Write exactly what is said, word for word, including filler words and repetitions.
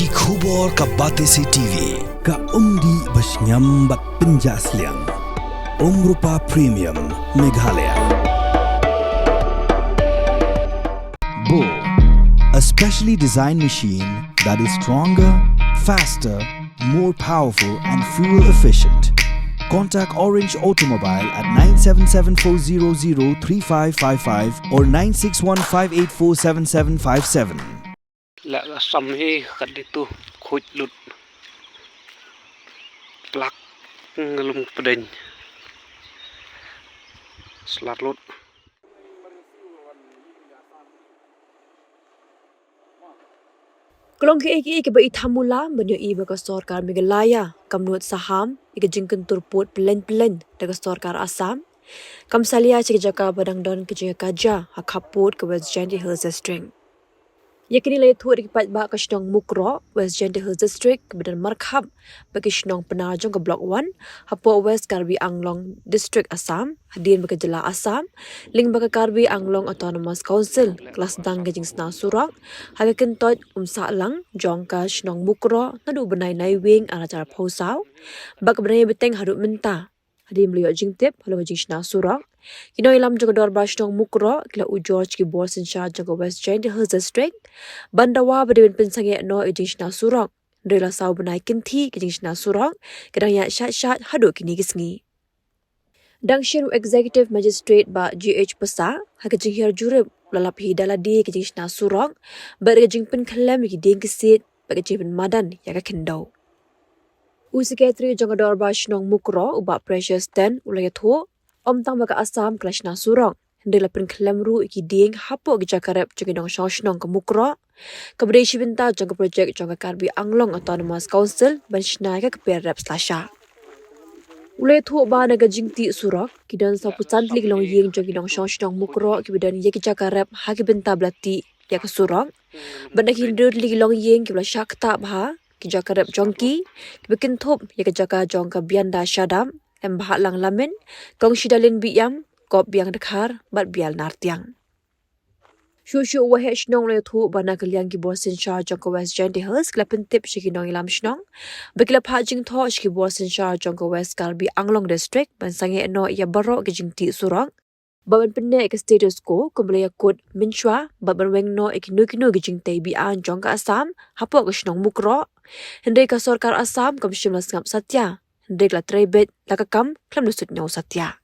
Ki khubor ka Batesi T V, ka umdih ba shngiam bad pynjah sliang. Umrupa Premium, Meghalaya. Bo, a specially designed machine that is stronger, faster, more powerful and fuel efficient. Contact Orange Automobile at nine seven seven four zero zero three five five five or nine six one five eight four seven seven five seven. La sam hi kat ditu khuid lut. Plak ngelum pedeng. Slat lut. Klong ki ei ki ei kiba i thamula ban ïohi ba ka sorkar Meghalaya kam nud saham ïa ka jingkyntur pud pyllein pyllein da ka sorkar Assam. Kam salia sha ki jaka ba dang don ka jingkajia ha khappud ka West Jaintia Hills District. Ïa kine la ïathuh da ki paidbah ka shnong Mukroh, West Jaintia Hills District, kiba don markhap bad ki shnong Pnar jong ka Block One hapoh West Karbi Anglong District, Assam, hadien ba ka jylla Assam lyngba ka Karbi Anglong Autonomous Council ka la sdang ka jingsngew surok ha ka kyntoit Umsahlang jong ka shnong Mukroh naduh u bnai Naiwieng arhajar arphew saw bad kaba dang ïa bteng haduh mynta. Hadien ba la ïoh jingtip halor ka jingsngew surok, ki nongïalam jong ka dorbar shnong Mukroh ki la ujor sha ki bor synshar jong ka West Jaintia Hills District ban dawa ba dei ban pynsangeh noh ïa ka jingsngew surok. Hynrei la saw bnai kynthih ka jingsngew surok ka dang ïaid shait shait haduh kine ki sngi. Dang shen u Executive Magistrate Bah G H Passah ha ka jinghiar jurip, u la lap hi da lade ka jingsngew surok bad ka jingpynkhyllem ïa ki dieng ki siej bad ka jingpynmadan ïa ka khyndew. U Secretary jong ka dorbar shnong Mukroh, u Bah Precious Ten, u la ïathuh, ym tang ba ka Assam ka la sngew surok, hynrei la pynkhyllem ruh ïa ki dieng hapoh ki jaka rep jong ki nongshong shnong ka Mukroh, kaba dei shi bynta jong ka projek jong ka Karbi Anglong Autonomous Council ban shna ïa ka kper rep slasha. U la ïathuh ba na ka jingtih surok, ki don sawphew san tylli ki longïing jong ki nongshong shnong Mukroh kiba don ïa ki jaka rep ha ki bynta ba la tih ïa ka surok. Bad na ki hynriew tylli ki longïing kiba la shah ktah bha ki jaka rep jong ki, kiba kynthup ïa ka jaka jong ka Bianda Shadap, Embahlang Lamin, Kongshidalin Biam, Kop Biang Dkhar bad Bial Nartiang. Shuh shuh u Waheh Shnong u la ïathuh ba na ka liang ki bor synshar jong ka West Jaintia Hills ki la pyntip sha ki nongïalam shnong ba ki la phah jingthoh sha ki bor synshar jong ka West Karbi Anglong District ban sangeh noh ïa baroh ki jingtih surok, bad ban pynneh ïa ka status quo kumba la ïakut mynshuwa, bad ban weng noh ïa kino kino ki jingtei biang jong ka Assam hapoh ka shnong Mukroh. Hynrei ka sorkar Assam kam shym la sngap satia, hynrei ka la trei beit la ka kam khlem da suidñiew satia.